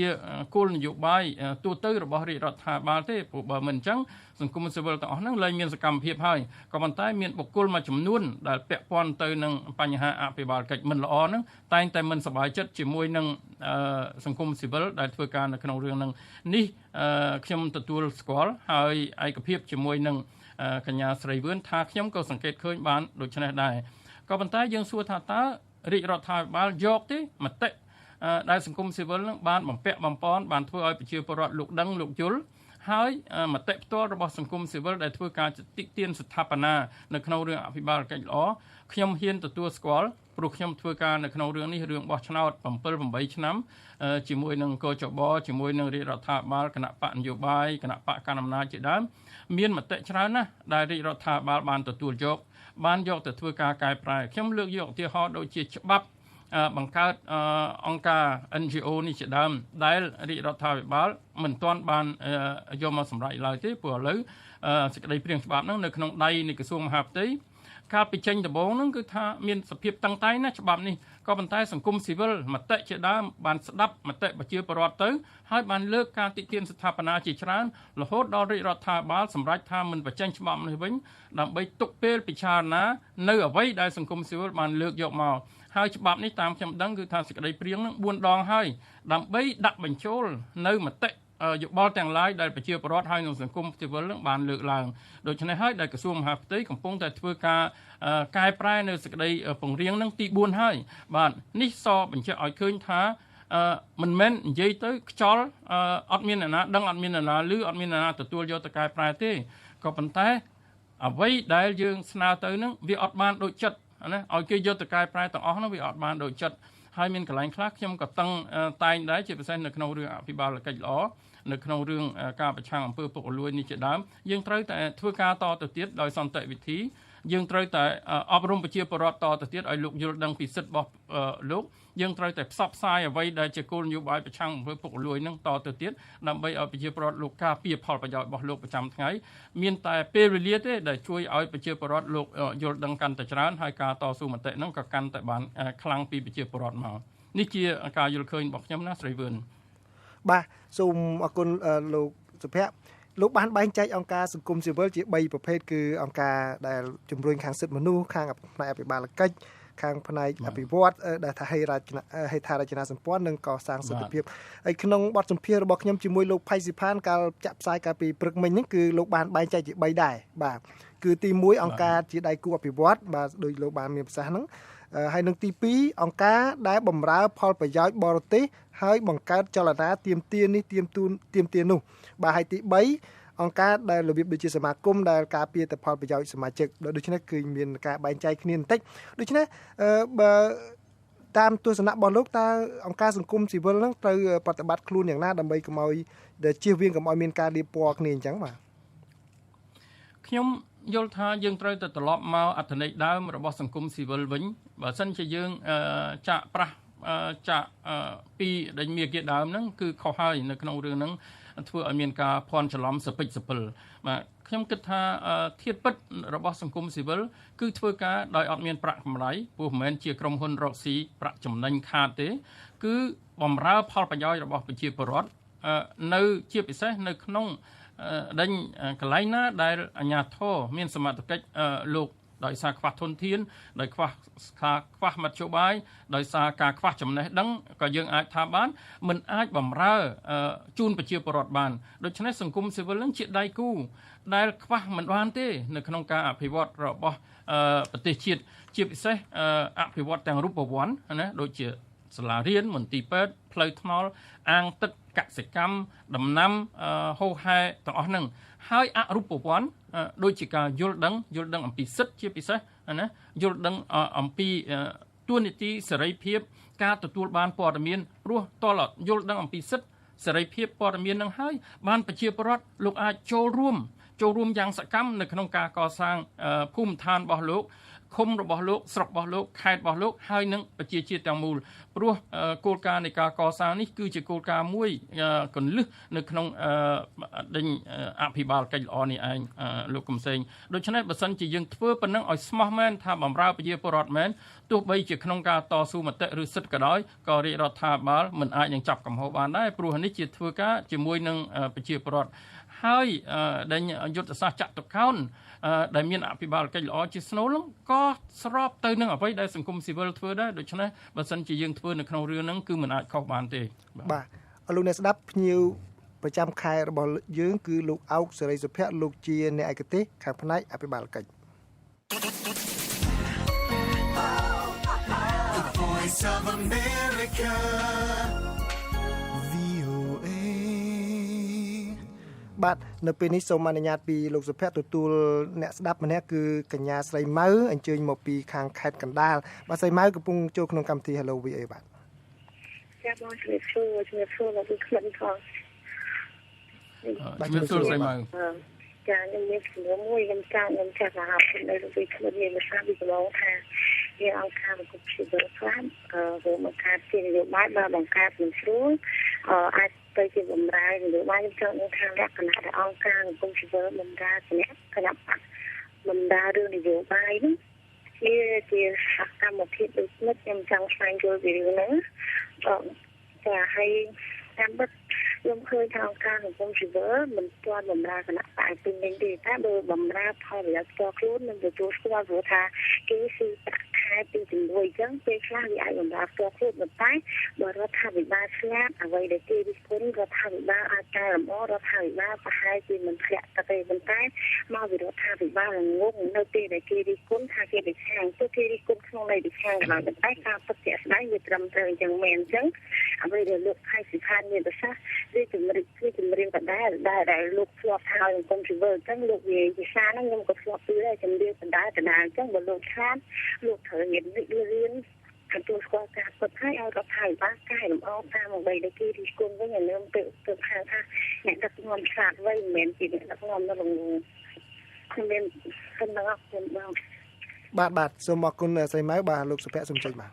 គោលនយោបាយទូទៅរបស់រាជរដ្ឋាភិបាលទេព្រោះបើមិនអញ្ចឹងសង្គមស៊ីវិលទាំងអស់ហ្នឹងលែងមានសកម្មភាពហើយក៏ប៉ុន្តែមានបុគ្គលមួយចំនួនដែលពាក់ព័ន្ធទៅនឹងបញ្ហាអភិបាលកិច្ចមិនល្អហ្នឹងតែងតែមិនសប្បាយចិត្តជាមួយនឹងសង្គមស៊ីវិលដែលធ្វើការនៅក្នុងរឿងហ្នឹងនេះខ្ញុំទទួលស្គាល់ហើយឯកភាពជាមួយនឹងកញ្ញាស្រីវឿនថាខ្ញុំក៏សង្កេតឃើញបានដូចនេះដែរក៏ប៉ុន្តែយើងសួរថាតើរាជរដ្ឋាភិបាលយកទេមតិដែលសង្គមស៊ីវិលនឹងបានបំពាក់បំប៉នបានធ្វើឲ្យប្រជាពលរដ្ឋលោកដឹងលោកយល់ហើយមតិផ្ទាល់របស់សង្គមស៊ីវិលដែលធ្វើការតិទៀនស្ថាបនានៅក្នុងរឿងអភិបាលកិច្ចល្អខ្ញុំហ៊ានទទួលស្គាល់ព្រោះខ្ញុំធ្វើការនៅក្នុងរឿងនេះរឿងបោះឆ្នោត7 8ឆ្នាំជាមួយនឹងកចបជាមួយនឹងរាជរដ្ឋាភិបាលគណៈបកនយោបាយគណៈបកកណ្ដាលអំណាចជាដើមមានមតិច្រើនណាស់ដែលរាជរដ្ឋាភិបាលបានទទួលយកបានយកទៅធ្វើការកែប្រែខ្ញុំលើកយកឧទាហរណ៍ដូចជាច្បាប់បង្កើតអង្គការ NGO នេះជាដើមដែលរាជរដ្ឋាភិបាលមិនទាន់បានយកមកសម្រេចឡើយទេព្រោះឥឡូវសេចក្តីព្រាងច្បាប់ហ្នឹងនៅក្នុងដៃនៃក្រសួងមហាផ្ទៃកាលពីចេញដំបូងហ្នឹងគឺថាមានសភាពតឹងតែងណាច្បាប់នេះក៏ប៉ុន្តែសង្គមស៊ីវិលមតិជាដើមបានស្ដាប់មតិប្រជាពលរដ្ឋទៅហើយបានលើកការតិទៀនស្ថាបនាជាច្រើនរហូតដល់រាជរដ្ឋាភិបាលសម្រេចថាមិនបញ្ចេញច្បាប់នេះវិញដើម្បីទុកពេលពិចារណានៅអ្វីដែលសង្គមស៊ីវិលបានលើកយកមកហើយច្បាប់នេះតាមខ្ញុំដឹងគឺថាសេចក្តីព្រាងនឹង4ដងហើយដើម្បីដាក់បញ្ចូលនៅមតិយោបល់ទាំងឡាយដែលប្រជាពលរដ្ឋហើយក្នុងសង្គមស៊ីវិលនឹងបានលើកឡើងដូច្នេះហើយដែលក្រសួងមហាផ្ទៃកំពុងតែធ្វើការកែប្រែនៅសេចក្តីពង្រៀងនឹងទី4ហើយបាទនេះសបញ្ជាក់ឲ្យឃើញថាមិនមែននិយាយទៅខ្យល់អត់មានអ្នកណាដឹងអត់មានអ្នកណាឮអត់មានអ្នកណាទទួលយកទៅកែប្រែទេក៏ប៉ុន្តែអ្វីដែលយើងស្នើទៅនឹងវាអត់បានដូចចិត្តណាឲ្យគេយកទៅកែប្រែទាំងអស់នោះវាអត់បានដូចចិត្តហើយមានកន្លែងខ្លះខ្ញុំក៏តឹងតែងដែរជាពិសេសនៅក្នុងរឿងអភិបាលកិច្ចល្អនៅក្នុងរឿងការប្រឆាំងអំពើពុករលួយនេះជាដើមយើងត្រូវតែធ្វើការតទៅទៀតដោយសន្តិវិធីយើងត្រូវតែអប់រំប្រជាពលរដ្ឋតទៅទៀតឲ្យលោកយល់ដឹងពីសិទ្ធិរបស់លោកយើងត្រូវតែផ្សព្វផ្សាយអ្វីដែលជាគោលនយោបាយប្រឆាំងអំពើពុករលួយនឹងតទៅទៀតដើម្បីឲ្យប្រជាពលរដ្ឋលោកការពារផលប្រយោជន៍របស់លោកប្រចាំថ្ងៃមានតែពេលវេលាទេដែលជួយឲ្យប្រជាពលរដ្ឋលោកយល់ដឹងកាន់តែច្រើនហើយការតស៊ូមតិនឹងក៏កាន់តែបានខ្លាំងពីប្រជាពលរដ្ឋមកនេះជាការយល់ឃើញរបស់ខ្ញុំណាស្រីវឿនបាទសូមអរគុណលោកសុភ័ក្រលោកបានបែងចែកអង្គការសង្គមស៊ីវិលជា3ប្រភេទគឺអង្គការដែលជំរុញខាងសិទ្ធិមនុស្សខាងផ្នែកអភិបាលកិច្ច ខាងផ្នែកអភិវឌ្ឍដែលថាហេដ្ឋារចនាសម្ព័ន្ធនិងកសាងសន្តិភាពហើយក្នុងបទសម្ភាសន៍របស់ខ្ញុំជាមួយលោកផៃស៊ីផានកាលចាក់ផ្សាយកាលពីព្រឹកមិញហ្នឹងគឺលោកបានបែងចែកជា3ដែរបាទគឺទី1អង្គការជាដៃគូអភិវឌ្ឍបាទដោយលោកបានមានប្រសាសន៍ហ្នឹងហើយនឹងទី2អង្គការដែលបម្រើផលប្រយោជន៍បរទេសហើយបង្កើតចលនាទាមទារនេះទាមទារនោះបាទហើយទី3អង្គការដែលរបៀបដូចជាសមាគមដែលការពារតែផលប្រយោជន៍សមាជិកដូច្នេះគឺមានការបែងចែកគ្នាបន្តិចដូច្នេះបើតាមទស្សនៈរបស់លោកតើអង្គការសង្គមស៊ីវិលហ្នឹងត្រូវប្រតិបត្តិខ្លួនយ៉ាងណាដើម្បីកុំឲ្យដែលជៀសវាងកុំឲ្យមានការលាបពណ៌គ្នាអញ្ចឹងបាទខ្ញុំយល់ថាយើងត្រូវតែត្រឡប់មកអត្ថន័យដើមរបស់សង្គមស៊ីវិលវិញបើសិនជាយើងចាក់ប្រាស់ចាក់ពីដែលមានគេដើមហ្នឹងគឺខុសហើយនៅក្នុងរឿងហ្នឹងធ្វើឲ្យមានការភ័ន្តច្រឡំសពិចសពិលបាទខ្ញុំគិតថាធាតុពិតរបស់សង្គមស៊ីវិលគឺធ្វើការដោយអត់មានប្រាក់កម្រៃព្រោះមិនមែនជាក្រុមហ៊ុនរកស៊ីប្រាក់ចំណេញខាតទេគឺបំរើផលប្រយោជន៍របស់ប្រជាពលរដ្ឋនៅជាពិសេសនៅក្នុងដេញកន្លែងណាដែលអាជ្ញាធរមានសមត្ថកិច្ចលោកដោយសារខ្វះធនធានដោយខ្វះមធ្យោបាយដោយសារការខ្វះចំណេះដឹងក៏យើងអាចថាបានមិនអាចបំរើជូនប្រជាពលរដ្ឋបានដូច្នេះសង្គមស៊ីវិលនឹងជាដៃគូដែលខ្វះមិនបានទេនៅក្នុងការអភិវឌ្ឍរបស់ប្រទេសជាតិជាពិសេសអភិវឌ្ឍទាំងរូបវន្តណាដូចជាសាលារៀនមន្ទីរពេទ្យផ្លូវថ្នល់អាងទឹកកសិកម្មដំណាំហូរហែទាំងអស់ហ្នឹងហើយអរូបវន្តដូចជាការយល់ដឹងអំពីសិទ្ធិជាពិសេសណាយល់ដឹងអំពីទួនាទីសេរីភាពការទទួលបានព័ត៌មានព្រោះតលយល់ដឹងអំពីសិទ្ធិសេរីភាពព័ត៌មាននឹងហើយបានប្រជាពលរដ្ឋលោកអាចចូលរួមយ៉ាងសកម្មនៅក្នុងការកសាងភូមិឋានរបស់លោកឃុំរបស់លោកស្រុករបស់លោកខេត្តរបស់លោកហើយនឹងប្រជាជាតិទាំងមូលព្រោះគោលការណ៍នៃការកសាងនេះគឺជាគោលការណ៍មួយកន្លឹះនៅក្នុងដេញអភិបាលកិច្ចល្អនេះឯងលោកកំសែងដូច្នេះបើសិនជាយើងធ្វើប៉ុណ្ណឹងឲ្យស្មោះមែនថាបំរើប្រជាពលរដ្ឋមែនទោះបីជាក្នុងការតស៊ូមតិឬសិទ្ធិក៏ដោយក៏រាជរដ្ឋាភិបាលមិនអាចនឹងចាប់កំហុសបានដែរព្រោះនេះជាធ្វើការជាមួយនឹងប្រជាពលរដ្ឋហើយដែលយុទ្ធសាស្ត្រចតុកោណដែលមានអភិបាលកិច្ចល្អជាស្នូលក៏ស្របទៅនឹងអ្វីដែលសង្គមស៊ីវិលធ្វើដែរដូច្នេះបើសិនជាយើងធ្វើនៅក្នុងរឿងហ្នឹងគឺមិនអាចខុសបានទេបាទអរលោកអ្នកស្ដាប់ភ្ញៀវប្រចាំខែរបស់យើងគឺលោកអោកសេរីសុភ័ក្រលោកជាអ្នកឯកទេសខាងផ្នែកអភិបាលកិច្ច The Voice of America បាទនៅពេលនេះសូមអនុញ្ញាតពីលោកសុភ័ក្រទទួលអ្នកស្ដាប់ម្នាក់គឺកញ្ញាស្រីម៉ៅអញ្ជើញមកពីខាងខេត្តកណ្ដាលបាទស្រីម៉ៅកំពុងចូលក្នុងកម្មវិធី Hello VA បាទចាបងជំរាបសួរជំរាបសួរលោកក្លិនផងបាទជំរាបសួរស្រីម៉ៅចាខ្ញុំមានសំណួរមួយខ្ញុំចាខ្ញុំចាស់សហគមន៍នៅលោកក្លិនមានប្រសាសន៍ពីកន្លងថាជាអង្គការសង្គមស៊ីវិលខ្លះរួមបង្កើតជានយោបាយបើបង្កើតមិនស្រួលអាចទៅជាបំរើនយោបាយខ្ញុំចង់នឹងថាលក្ខណៈដែលអង្គការសង្គមស៊ីវិលបំរើគណៈបក្សបំរើរឿងនយោបាយនោះជាសកម្មភាពដូចនេះខ្ញុំចង់ស្វែងយល់ពីរឿងហ្នឹងចាហើយតាមពិតខ្ញុំឃើញថាអង្គការសង្គមស៊ីវិលមិនទាន់បំរើគណៈបក្សពេញលេញទេតែបើបំរើផលប្រយោជន៍ផ្ទាល់ខ្លួននឹងទទួលស្គាល់ព្រោះថាគេស៊ីប្រាក់ខែពីជំនួយអញ្ចឹងពេលខ្លះវាអាចបំរើផ្ទាល់ខ្លួនប៉ុន្តែបើរដ្ឋាភិបាលឆ្លាតអ្វីដែលគេរិះគន់រដ្ឋាភិបាលអាចកែលម្អរដ្ឋាភិបាលប្រហែលជាមិនធ្លាក់ទៅទេប៉ុន្តែមកពីរដ្ឋាភិបាលងងនៅពេលដែលគេរិះគន់ថាគេប្រឆាំងទោះគេរិះគន់ក្នុងន័យប្រឆាំងក៏ដោយប៉ុន្តែការពិតជាក់ស្ដែងវាត្រឹមត្រូវអញ្ចឹងមែនអញ្ចឹងអ្វីដែលលោកខៃសិផានមានប្រសាសន៍វាជំរាបគឺជំរាបដដែលដែលលោកធ្លាប់ថាឲ្យសង្គមស៊ីវិលអញ្ចឹងលោកនិយាយភាសាហ្នឹងខ្ញុំក៏ធ្លាប់ពីដែរជំរាបដដែលអញ្ចឹងបើលោកឆ្លាតលោកត្រូវរៀនរៀនទទួលស្គាល់ការពិតហើយឲ្យរដ្ឋាភិបាលកែលម្អតាមអ្វីដែលគេរិះគន់វិញឲ្យលើមទៅទៅថាអ្នកដឹកនាំឆ្លាតវៃមិនមែនជាអ្នកដឹកនាំនៅក្នុងខ្ញុំមានសំណើខ្ញុំបងបាទសូមអរគុណស្រីម៉ៅបាទលោកសុភ័ក្រសូមចេញបាទ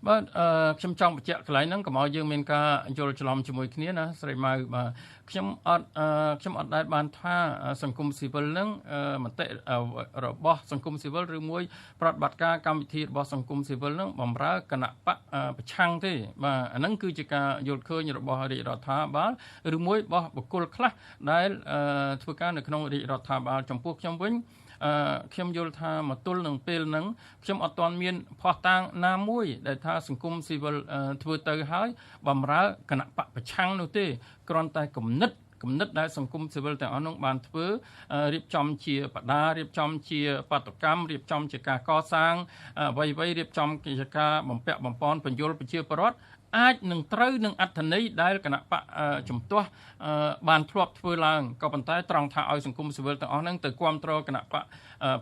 បាទខ្ញុំចង់បញ្ជាក់កន្លែងហ្នឹងកុំឲ្យយើងមានការយល់ច្រឡំជាមួយគ្នាណាស្រីម៉ៅបាទខ្ញុំអត់ដែលបានថាសង្គមស៊ីវិលហ្នឹងមតិរបស់សង្គមស៊ីវិលឬមួយប្រតិបត្តិការកម្មវិធីរបស់សង្គមស៊ីវិលហ្នឹងបំរើគណៈបក្សប្រឆាំងទេបាទអាហ្នឹងគឺជាការយល់ឃើញរបស់រាជរដ្ឋាភិបាលឬមួយរបស់បុគ្គលខ្លះដែលធ្វើការនៅក្នុងរាជរដ្ឋាភិបាលចំពោះខ្ញុំវិញ ខ្ញុំយល់ថាមកទល់នឹងពេលហ្នឹងខ្ញុំអត់ទាន់មានភស្តុតាងណាមួយដែលថាសង្គមស៊ីវិលធ្វើទៅហើយបំរើគណៈបកប្រឆាំងនោះទេគ្រាន់តែគំនិតដែលសង្គមស៊ីវិលទាំងអស់នោះបានធ្វើរៀបចំជាបដារៀបចំជាបាតុកម្មរៀបចំជាការកសាងអ្វីៗរៀបចំជាការបំពាក់បំពន់បញ្យលប្រជាពលរដ្ឋអាចនឹងត្រូវនឹងអត្ថន័យដែលគណៈបកជំទាស់បានធ្លាប់ធ្វើឡើងក៏ប៉ុន្តែត្រង់ថាឲ្យសង្គមស៊ីវិលទាំងអស់ហ្នឹងទៅគាំទ្រគណៈបក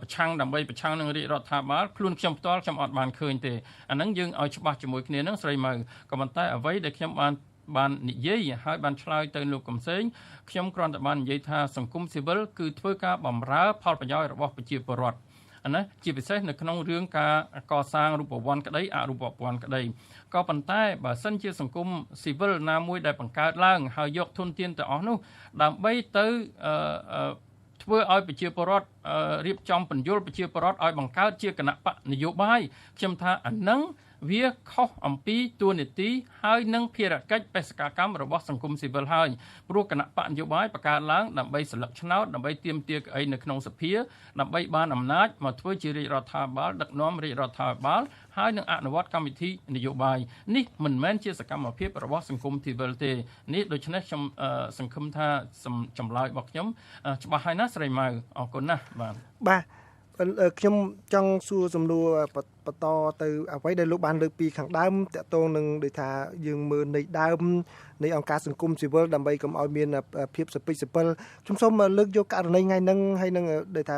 ប្រឆាំងដើម្បីប្រឆាំងនឹងរាជរដ្ឋាភិបាលខ្លួនខ្ញុំផ្ទាល់ខ្ញុំអត់បានឃើញទេអាហ្នឹងយើងឲ្យច្បាស់ជាមួយគ្នាហ្នឹងស្រីម៉ៅក៏ប៉ុន្តែអ្វីដែលខ្ញុំបាននិយាយហើយបានឆ្លើយទៅលោកកំសែងខ្ញុំគ្រាន់តែបាននិយាយថាសង្គមស៊ីវិលគឺធ្វើការបម្រើផលប្រយោជន៍របស់ប្រជាពលរដ្ឋណាជាពិសេសនៅក្នុងរឿងការកសាងរូបវ័ន្តក្តីអរូបវ័ន្តក្តីក៏ប៉ុន្តែបើសិនជាសង្គមស៊ីវិលណាមួយដែលបង្កើតឡើងហើយយកធនធានទាំងអស់នោះដើម្បីទៅធ្វើឲ្យប្រជាពលរដ្ឋរៀបចំពន្យល់ប្រជាពលរដ្ឋឲ្យបង្កើតជាគណៈបកនយោបាយខ្ញុំថាអានឹងវាខុសអំពីតួនាទីហើយនឹងភារកិច្ចបេសកកម្មរបស់សង្គមស៊ីវិលហើយព្រោះគណៈបកនយោបាយបង្កើតឡើងដើម្បីសន្លឹកឆ្នោតដើម្បីទាមទារកៅអីនៅក្នុងសភាដើម្បីបានអំណាចមកធ្វើជារាជរដ្ឋាភិបាលដឹកនាំរាជរដ្ឋាភិបាលហើយនឹងអនុវត្តកម្មវិធីនយោបាយនេះមិនមែនជាសកម្មភាពរបស់សង្គមស៊ីវិលទេនេះដូច្នេះខ្ញុំសង្ឃឹមថាចម្លើយរបស់ខ្ញុំច្បាស់ហើយណាស្រីម៉ៅអរគុណណាស់បាទបាទខ្ញុំចង់សួរសំណួរបន្តទៅអ្វីដែលលោកបានលើកពីខាងដើមតកតងនឹងដូចថាយើងមើលនៃដើមនៃអង្គការសង្គមស៊ីវិលដើម្បីកុំឲ្យមានភាពសពិចសពិលខ្ញុំសូមលើកយកករណីថ្ងៃហ្នឹងហើយនឹងដូចថា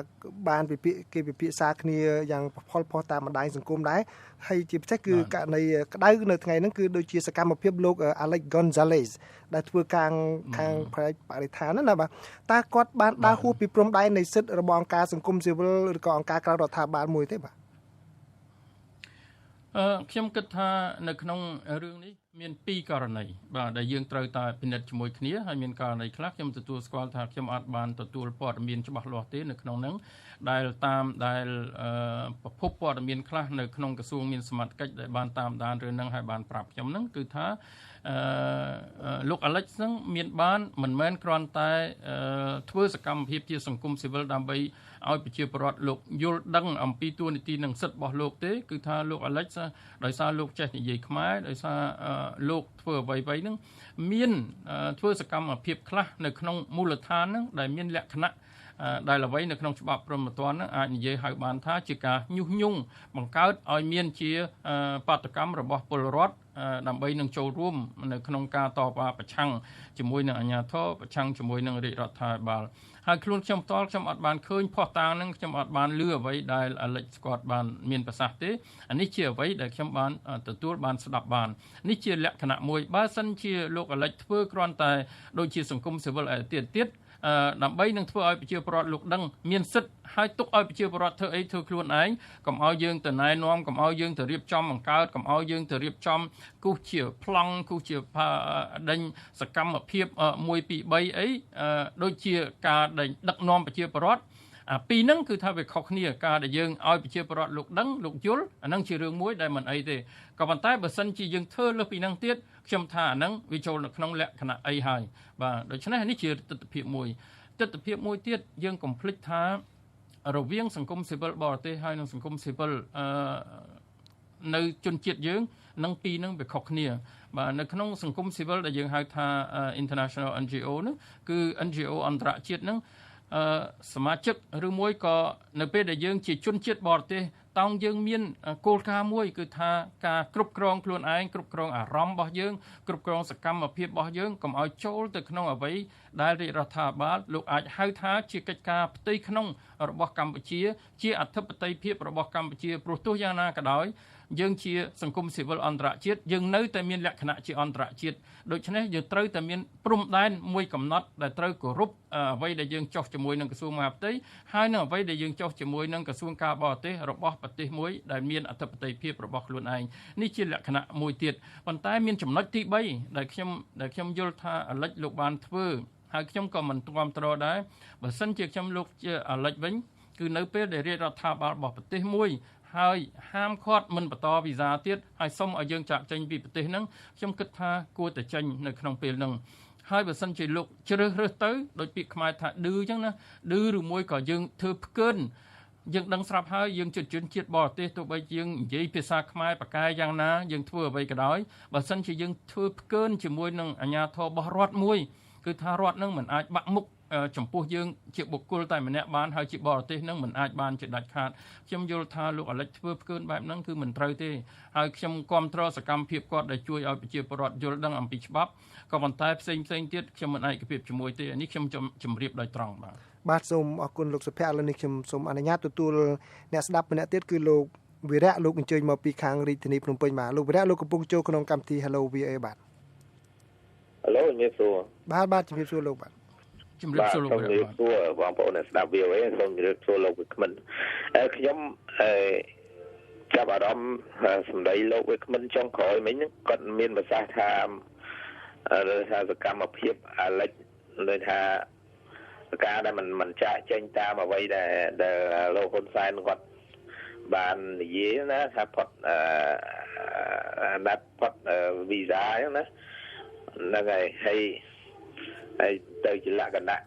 បានពិភាគេពិភាក្សាគ្នាយ៉ាងផលផុសតាមបណ្ដាញសង្គមដែរហើយជាពិសេសគឺករណីក្តៅនៅថ្ងៃហ្នឹងគឺដូចជាសកម្មភាពលោក Alex Gonzalez ដែលធ្វើការខាងផ្នែកបរិស្ថានណាបាទតើគាត់បានដើរហួសពីព្រំដែននៃសិទ្ធិរបស់អង្គការសង្គមស៊ីវិលឬក៏អង្គការក្រៅរដ្ឋាភិបាលមួយទេបាទខ្ញុំគិតថានៅក្នុងរឿងនេះមានពីរករណីបាទដែលយើងត្រូវតែពិនិត្យជាមួយគ្នាហើយមានករណីខ្លះខ្ញុំទទួលស្គាល់ថាខ្ញុំអត់បានទទួលព័ត៌មានច្បាស់លាស់ទេនៅក្នុងហ្នឹងដែលតាមដែលប្រភពព័ត៌មានខ្លះនៅក្នុងក្រសួងមានសមត្ថកិច្ចដែលបានតាមដានរឿងហ្នឹងហើយបានប្រាប់ខ្ញុំហ្នឹងគឺថាលោក Alex ហ្នឹងមានបានមិនមែនគ្រាន់តែធ្វើសកម្មភាពជាសង្គមស៊ីវិលដើម្បីឲ្យប្រជាពលរដ្ឋលោកយល់ដឹងអំពីតួនាទីនិងសិទ្ធិរបស់លោកទេគឺថាលោក Alex ដោយសារលោកចេះនិយាយខ្មែរដោយសារលោកធ្វើអ្វីៗហ្នឹងមានធ្វើសកម្មភាពខ្លះនៅក្នុងមូលដ្ឋានហ្នឹងដែលមានលក្ខណៈដែលអ្វីនៅក្នុងច្បាប់ព្រហ្មទណ្ឌហ្នឹងអាចនិយាយហៅបានថាជាការញុះញង់បង្កើតឲ្យមានជាបាតុកម្មរបស់ពលរដ្ឋដើម្បីនឹងចូលរួមនៅក្នុងការតវ៉ាប្រឆាំងជាមួយនឹងអាជ្ញាធរប្រឆាំងជាមួយនឹងរាជរដ្ឋាភិបាលហើយខ្លួនខ្ញុំផ្ទាល់ខ្ញុំអត់បានឃើញភស្តុតាងហ្នឹងខ្ញុំអត់បានឮអ្វីដែល Alex គាត់បានមានប្រសាសន៍ទេអានេះជាអ្វីដែលខ្ញុំបានទទួលបានស្ដាប់បាននេះជាលក្ខណៈមួយបើសិនជាលោក Alex ធ្វើគ្រាន់តែដូចជាសង្គមស៊ីវិលឯទៀតដើម្បីនឹងធ្វើឲ្យប្រជាពលរដ្ឋលោកដឹងមានសិទ្ធិហើយទុកឲ្យប្រជាពលរដ្ឋធ្វើអីធ្វើខ្លួនឯងកុំឲ្យយើងទៅណែនាំកុំឲ្យយើងទៅរៀបចំបង្កើតកុំឲ្យយើងទៅរៀបចំគូសជាប្លង់គូសជាដេញសកម្មភាព1 2 3អីដូចជាការដឹកនាំប្រជាពលរដ្ឋអាពីរហ្នឹងគឺថាវាខុសគ្នាការដែលយើងឲ្យប្រជាពលរដ្ឋលោកដឹងលោកយល់អាហ្នឹងជារឿងមួយដែលមិនអីទេក៏ប៉ុន្តែបើសិនជាយើងធ្វើលើសពីហ្នឹងទៀតខ្ញុំថាអាហ្នឹងវាចូលនៅក្នុងលក្ខណៈអីហើយបាទដូច្នេះនេះជាទិដ្ឋភាពមួយទិដ្ឋភាពមួយទៀតយើងកុំភ្លេចថារវាងសង្គមស៊ីវិលបរទេសហើយនិងសង្គមស៊ីវិលនៅជនជាតិយើងនឹងពីរហ្នឹងវាខុសគ្នាបាទនៅក្នុងសង្គមស៊ីវិលដែលយើងហៅថា International NGO ហ្នឹងគឺ NGO អន្តរជាតិហ្នឹងសមាជិកឬមួយក៏នៅពេលដែលយើងជាជនជាតិបរទេសតោងយើងមានគោលការណ៍មួយគឺថាការគ្រប់គ្រងខ្លួនឯងគ្រប់គ្រងអារម្មណ៍របស់យើងគ្រប់គ្រងសកម្មភាពរបស់យើងកុំឲ្យចូលទៅក្នុងអ្វីដែលរាជរដ្ឋាភិបាលលោកអាចហៅថាជាកិច្ចការផ្ទៃក្នុងរបស់កម្ពុជាជាអធិបតេយ្យភាពរបស់កម្ពុជាព្រោះទោះយ៉ាងណាក៏ដោយយើងជាសង្គមស៊ីវិលអន្តរជាតិយើងនៅតែមានលក្ខណៈជាអន្តរជាតិដូច្នេះយើងត្រូវតែមានព្រំដែនមួយកំណត់ដែលត្រូវគោរពអ្វីដែលយើងចុះជាមួយនឹងក្រសួងមហាផ្ទៃហើយនឹងអ្វីដែលយើងចុះជាមួយនឹងក្រសួងការបរទេសរបស់ប្រទេសមួយដែលមានអធិបតេយ្យភាពរបស់ខ្លួនឯងនេះជាលក្ខណៈមួយទៀតប៉ុន្តែមានចំណុចទី3ដែលខ្ញុំយល់ថាអាលិចលោកបានធ្វើហើយខ្ញុំក៏មិនគាំទ្រដែរបើសិនជាខ្ញុំលោកជាអាលិចវិញគឺនៅពេលដែលរាជរដ្ឋាភិបាលរបស់ប្រទេសមួយហើយហាមឃាត់មិនបន្តវីសាទៀតហើយសូមឲ្យយើងចាកចេញពីប្រទេសហ្នឹងខ្ញុំគិតថាគួរតែចេញនៅក្នុងពេលហ្នឹងហើយបើសិនជាលោកជ្រើសរើសទៅដោយពាក្យខ្មែរថាឌឺអញ្ចឹងណាឌឺឬមួយក៏យើងធ្វើផ្កើន យើងដឹងស្រាប់ហើយយើងជាជនជាតិបរទេសទោះបីយើងនិយាយភាសាខ្មែរបកកែយ៉ាងណាយើងធ្វើអ្វីក៏ដោយបើសិនជាយើងធ្វើផ្កើនជាមួយនឹងអាជ្ញាធររបស់រដ្ឋមួយគឺថារដ្ឋនឹងមិនអាចបាក់មុខចំពោះយើងជាបុគ្គលតែម្នាក់បានហើយជាបរទេសនឹងមិនអាចបានជាដាច់ខាតខ្ញុំយល់ថាលោកអាលិចធ្វើផ្កើនបែបហ្នឹងគឺមិនត្រូវទេហើយខ្ញុំគាំទ្រសកម្មភាពគាត់ដែលជួយឲ្យប្រជាពលរដ្ឋយល់ដឹងអំពីច្បាប់ក៏ប៉ុន្តែផ្សេងផ្សេងទៀតខ្ញុំមិនឯកភាពជាមួយទេនេះខ្ញុំជម្រាបដោយត្រង់បាទបាទសូមអរគុណលោកសុភ័ក្រឥឡូវនេះខ្ញុំសូមអនុញ្ញាតទទួលអ្នកស្ដាប់ម្នាក់ទៀតគឺលោកវិរៈលោកអញ្ជើញមកពីខាងរាជធានីភ្នំពេញបាទលោកវិរៈលោកកំពុងចូលក្នុងកម្មវិធី Hello VA បាទ Hello ជំរាបសួរបាទបាទជំរាបសួរលោកបាទជំរាបសួរលោកជំរាបសួរបងប្អូនអ្នកស្ដាប់ VOA សូមជម្រាបសួរលោកវិក្មិនខ្ញុំចាប់អារម្មណ៍សម្ដីលោកវិក្មិនចុងក្រោយមិញគាត់មានប្រសាសន៍ថាថាសកម្មភាពអាលិចដូចថាការដែលមិនចាកចេញតាមអ្វីដែលលោកហ៊ុនសែនគាត់បាននិយាយណាថាផុតណាត់ផុតវីសាអញ្ចឹងណាហ្នឹងហើយហើយទៅជាលក្ខណៈ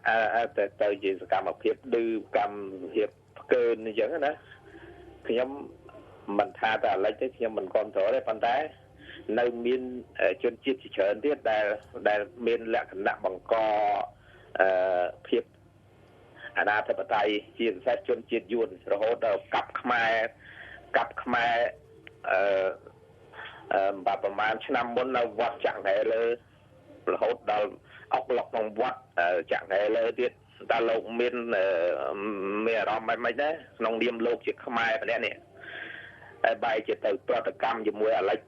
ទៅជាសកម្មភាពឌឺកម្មភាពផ្កើនអញ្ចឹងណាខ្ញុំមិនថាតែអាលិចទេខ្ញុំមិនគាំទ្រទេប៉ុន្តែនៅមានជនជាតិជាច្រើនទៀតដែលមានលក្ខណៈបង្កភាពអនាធិបតេយ្យជាពិសេសជនជាតិយួនរហូតដល់កាប់ខ្មែរបាទប្រហែលឆ្នាំមុននៅវត្តចាក់ហែលើរហូតដល់អុកឡុកក្នុងវត្តចាក់ហែលើទៀតតើលោកមានអារម្មណ៍មិនដែរក្នុងនាមលោកជាខ្មែរម្នាក់នេះហើយបែរជាទៅប្រតិកម្មជាមួយអាលិច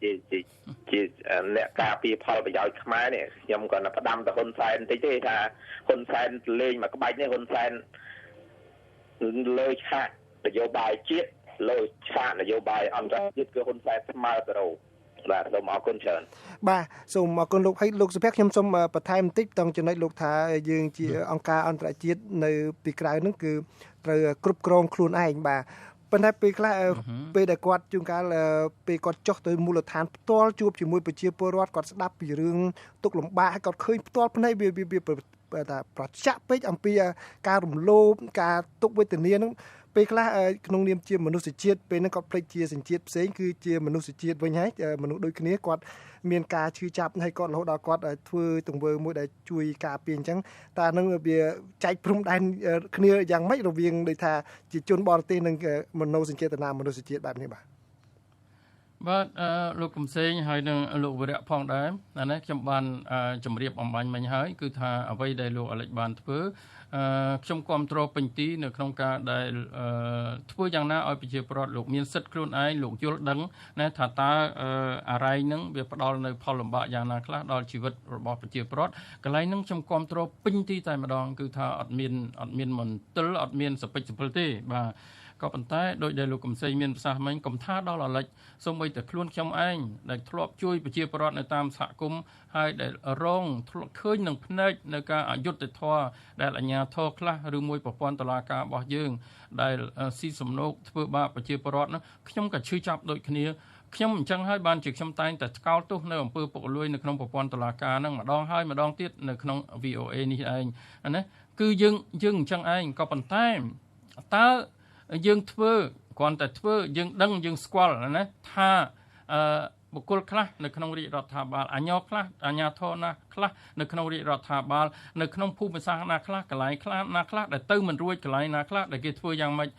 ជាអ្នកការពារផលប្រយោជន៍ខ្មែរនេះខ្ញុំក៏ផ្ដាំទៅហ៊ុនសែនបន្តិចទេថាហ៊ុនសែនលេងមកក្បាច់នេះហ៊ុនសែនលើឆាកនយោបាយជាតិលើឆាកនយោបាយអន្តរជាតិគឺហ៊ុនសែនស្មើទៅរបាទសូមអរគុណច្រើនបាទសូមអរគុណលោកហើយលោកសុភ័ក្រខ្ញុំសូមបន្ថែមបន្តិចតង់ចំណុចលោកថាយើងជាអង្គការអន្តរជាតិនៅពីក្រៅហ្នឹងគឺត្រូវគ្រប់គ្រងខ្លួនឯងបាទប៉ុន្តែពេលខ្លះពេលដែលគាត់ជួនកាលពេលគាត់ចុះទៅមូលដ្ឋានផ្ទាល់ជួបជាមួយប្រជាពលរដ្ឋគាត់ស្ដាប់ពីរឿងទុក្ខលំបាកហើយគាត់ឃើញផ្ទាល់ភ្នែកវាថាប្រចាក់ពេកអំពីការរំលោភការទុក្ខវេទនាហ្នឹងពេលខ្លះក្នុងនាមជាមនុស្សជាតិពេលហ្នឹងគាត់ភ្លេចជាសញ្ជាតិផ្សេងគឺជាមនុស្សជាតិវិញហើយមនុស្សដូចគ្នាគាត់មានការឈឺចាប់ហើយគាត់រហូតដល់គាត់ធ្វើទង្វើមួយដែលជួយការពារអញ្ចឹងតើនឹងវាចែកព្រំដែនគ្នាយ៉ាងម៉េចរវាងដូចថាជាជនបរទេសនិងមនោសញ្ចេតនាមនុស្សជាតិបែបនេះបាទបាទលោកកំសែងហើយនឹងលោកវិរៈផងដែរណាខ្ញុំបានជម្រាបអំបញ្ញមិញហើយគឺថាអ្វីដែលលោកអាលិចបានធ្វើខ្ញុំគាំទ្រពេញទីនៅក្នុងការដែលធ្វើយ៉ាងណាឲ្យប្រជាពលរដ្ឋលោកមានសិទ្ធិខ្លួនឯងលោកយល់ដឹងណាថាតើអរិយនឹងវាផ្ដល់នៅផលលំបាកយ៉ាងណាខ្លះដល់ជីវិតរបស់ប្រជាពលរដ្ឋកន្លែងហ្នឹងខ្ញុំគាំទ្រពេញទីតែម្ដងគឺថាអត់មានមន្ទិលអត់មានសពិចសពិលទេបាទក៏ប៉ុន្តែដោយដែលលោកកំសែងមានប្រសាសន៍មិញកុំថាដល់អាលិចសូម្បីតែខ្លួនខ្ញុំឯងដែលធ្លាប់ជួយប្រជាពលរដ្ឋនៅតាមសហគមន៍ហើយដែលរងធ្លាប់ឃើញនឹងភ្នែកនៅការអយុត្តិធម៌ដែលអាជ្ញាធរខ្លះឬមួយប្រព័ន្ធតុលាការរបស់យើងដែលស៊ីសំណូកធ្វើបាបប្រជាពលរដ្ឋនោះខ្ញុំក៏ឈឺចាប់ដូចគ្នាខ្ញុំអញ្ចឹងហើយបានជាខ្ញុំតែងតែថ្កោលទោសនៅអំពើពុករលួយនៅក្នុងប្រព័ន្ធតុលាការហ្នឹងម្ដងហើយម្ដងទៀតនៅក្នុង VOA នេះឯងណាគឺយើងអញ្ចឹងឯងក៏ប៉ុន្តែតើយើងធ្វើគ្រាន់តែធ្វើយើងដឹងយើងស្គាល់ណាថាបុគ្គលខ្លះនៅក្នុងរាជរដ្ឋាភិបាលអាជ្ញាខ្លះអាជ្ញាធរណាខ្លះនៅក្នុងរាជរដ្ឋាភិបាលនៅក្នុងភូមិសាស្ត្រណាខ្លះកន្លែងខ្លះណាខ្លះដែលទៅមិនរួចកន្លែងណាខ្លះដែលគេធ្វើយ៉ាងម៉េច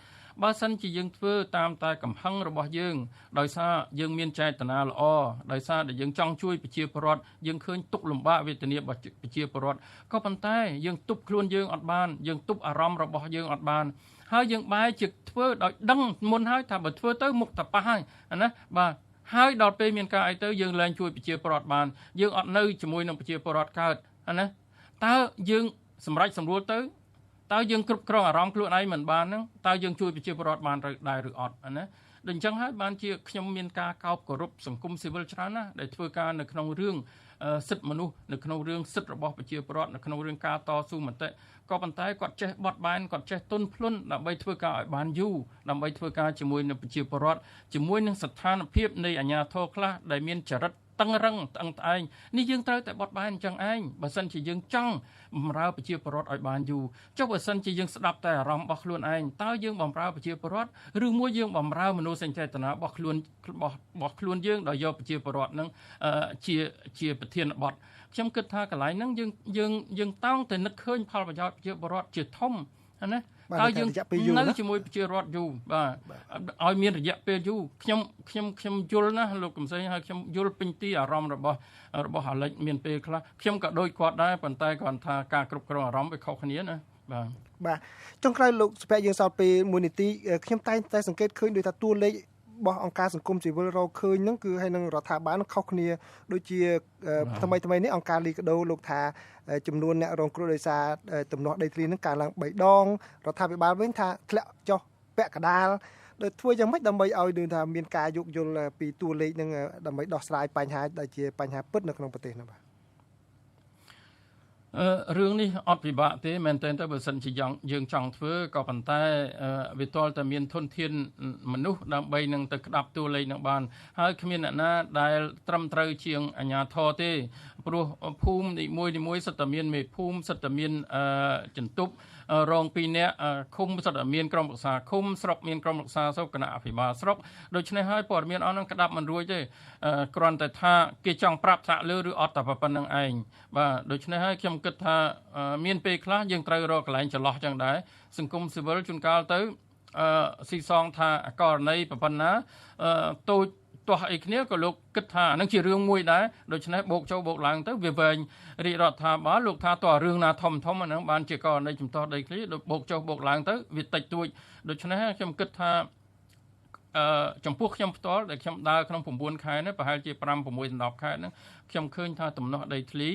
បើសិនជាយើងធ្វើតាមតែកំហឹងរបស់យើងដោយសារយើងមានចេតនាល្អដោយសារដែលយើងចង់ជួយប្រជាពលរដ្ឋយើងឃើញទុក្ខលំបាកវេទនារបស់ប្រជាពលរដ្ឋក៏ប៉ុន្តែយើងទប់ខ្លួនយើងអត់បានយើងទប់អារម្មណ៍របស់យើងអត់បានហើយយើងបែរជាធ្វើដោយដឹងមុនហើយថាបើធ្វើទៅមុខតប៉ះហើយណាបាទហើយដល់ពេលមានការអីទៅយើងលែងជួយប្រជាពលរដ្ឋបានយើងអត់នៅជាមួយនឹងប្រជាពលរដ្ឋកើតណាតើយើងសម្រេចសម្រួលទៅតើយើងគ្រប់គ្រងអារម្មណ៍ខ្លួនឯងមិនបានហ្នឹងតើយើងជួយប្រជាពលរដ្ឋបានដែរឬអត់ណាដូចអញ្ចឹងហើយបានជាខ្ញុំមានការកោបគោរពសង្គមស៊ីវិលច្រើនណាស់ដែលធ្វើការនៅក្នុងរឿងសិទ្ធិមនុស្សនៅក្នុងរឿងសិទ្ធិរបស់ប្រជាពលរដ្ឋនៅក្នុងរឿងការតស៊ូមតិក៏ប៉ុន្តែគាត់ចេះបត់បែនគាត់ចេះទន់ភ្លន់ដើម្បីធ្វើការឲ្យបានយូរដើម្បីធ្វើការជាមួយនឹងប្រជាពលរដ្ឋជាមួយនឹងស្ថានភាពនៃអាជ្ញាធរខ្លះដែលមានចរិត តឹងរឹងត្អឹងត្អែងនេះយើងត្រូវតែបត់បែនអញ្ចឹងឯងបើសិនជាយើងចង់បម្រើប្រជាពលរដ្ឋឲ្យបានយូរចុះបើសិនជាយើងស្ដាប់តែអារម្មណ៍របស់ខ្លួនឯងតើយើងបម្រើប្រជាពលរដ្ឋឬមួយយើងបម្រើមនោសញ្ចេតនារបស់ខ្លួនរបស់ខ្លួនយើងដោយយកប្រជាពលរដ្ឋនឹងជាប្រធានបទខ្ញុំគិតថាកន្លែងហ្នឹងយើងតោងតែនឹកឃើញផលប្រយោជន៍ប្រជាពលរដ្ឋជាធំណាតើយើងនៅជាមួយប្រជារដ្ឋយូរបាទឲ្យមានរយៈពេលយូរខ្ញុំខ្ញុំខ្ញុំយល់ណាស់លោកកំសែងហើយខ្ញុំយល់ពេញទីអារម្មណ៍របស់អាលិចមានពេលខ្លះខ្ញុំក៏ដូចគាត់ដែរប៉ុន្តែគាត់ថាការគ្រប់គ្រងអារម្មណ៍វាខុសគ្នាណាបាទបាទចុងក្រោយលោកសុភ័ក្រយើងសល់ពេល1នាទីខ្ញុំតែងតែសង្កេតឃើញដូចថាតួលេខរបស់អង្គការសង្គមស៊ីវិលរកឃើញហ្នឹងគឺហើយនឹងរដ្ឋាភិបាលខុសគ្នាដូចជាថ្មីនេះអង្គការលីកាដូលោកថាចំនួនអ្នករងគ្រោះដោយសារទំនាស់ដីធ្លីហ្នឹងកើនឡើង3ដងរដ្ឋាភិបាលវិញថាធ្លាក់ចុះពាក់កណ្ដាលដោយធ្វើយ៉ាងម៉េចដើម្បីឲ្យដូចថាមានការយោគយល់ពីតួលេខហ្នឹងដើម្បីដោះស្រាយបញ្ហាដែលជាបញ្ហាពិតនៅក្នុងប្រទេសហ្នឹងបាទរឿងនេះអត់ពិបាកទេមែនទែនទៅបើសិនជាយើងចង់ធ្វើក៏ប៉ុន្តែវាទាល់តែមានធនធានមនុស្សដើម្បីនឹងទៅក្តាប់តួលេខនឹងបានហើយគ្មានអ្នកណាដែលត្រឹមត្រូវជាងអាជ្ញាធរទេព្រោះភូមិនីមួយៗសិតតែមានមេភូមិសិតតែមានចន្ទប់រង2នាក់ឃុំសិតតែមានក្រុមប្រឹក្សាឃុំស្រុកមានក្រុមប្រឹក្សាស្រុកគណៈអភិបាលស្រុកដូច្នេះហើយព័ត៌មានអស់ហ្នឹងក្តាប់មិនរួចទេគ្រាន់តែថាគេចង់ប្រាប់ថ្នាក់លើឬអត់តែប៉ុណ្្នឹងឯងបាទដូច្នេះហើយខ្ញុំគិតថាមានពេលខ្លះយើងត្រូវរកកន្លែងចន្លោះចឹងដែរសង្គមស៊ីវិលជួនកាលទៅស៊ីសងថាករណីប៉ុណ្ណាតូចទាស់អីគ្នាក៏លោកគិតថាអានឹងជារឿងមួយដែរដូច្នេះបូកចូលបូកឡើងទៅវាវែងរាជរដ្ឋាភិបាលលោកថាតើរឿងណាធំធំអានឹងបានជាករណីជំទាស់ដីធ្លីបូកចុះបូកឡើងទៅវាតិចតួចដូច្នេះខ្ញុំគិតថាចំពោះខ្ញុំផ្ទាល់ដែលខ្ញុំដើរក្នុង9ខែនេះប្រហែលជា5 6 10ខែហ្នឹងខ្ញុំឃើញថាទំនាស់ដីធ្លី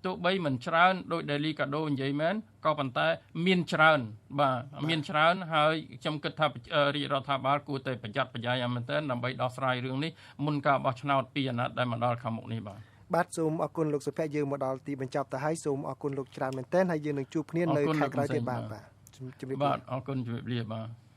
ទោះបីមិនច្រើនដោយដែលលីកាដូនិយាយមែនក៏ប៉ុន្តែមានច្រើនបាទមានច្រើនហើយខ្ញុំគិតថារាជរដ្ឋាភិបាលគួរតែប្រយ័ត្នប្រយែងឲ្យមែនទែនដើម្បីដោះស្រាយរឿងនេះមុនការបោះឆ្នោតពីអាណត្តិដែលមកដល់ខាងមុខនេះបាទបាទសូមអរគុណលោកសុភ័ក្រយើងមកដល់ទីបញ្ចប់ទៅហើយសូមអរគុណលោកច្រើនមែនទែនហើយយើងនឹងជួបគ្នានៅខែក្រោយទៀតបាទបាទជំរាបលាបាទអរគុណជំរាបលាបាទ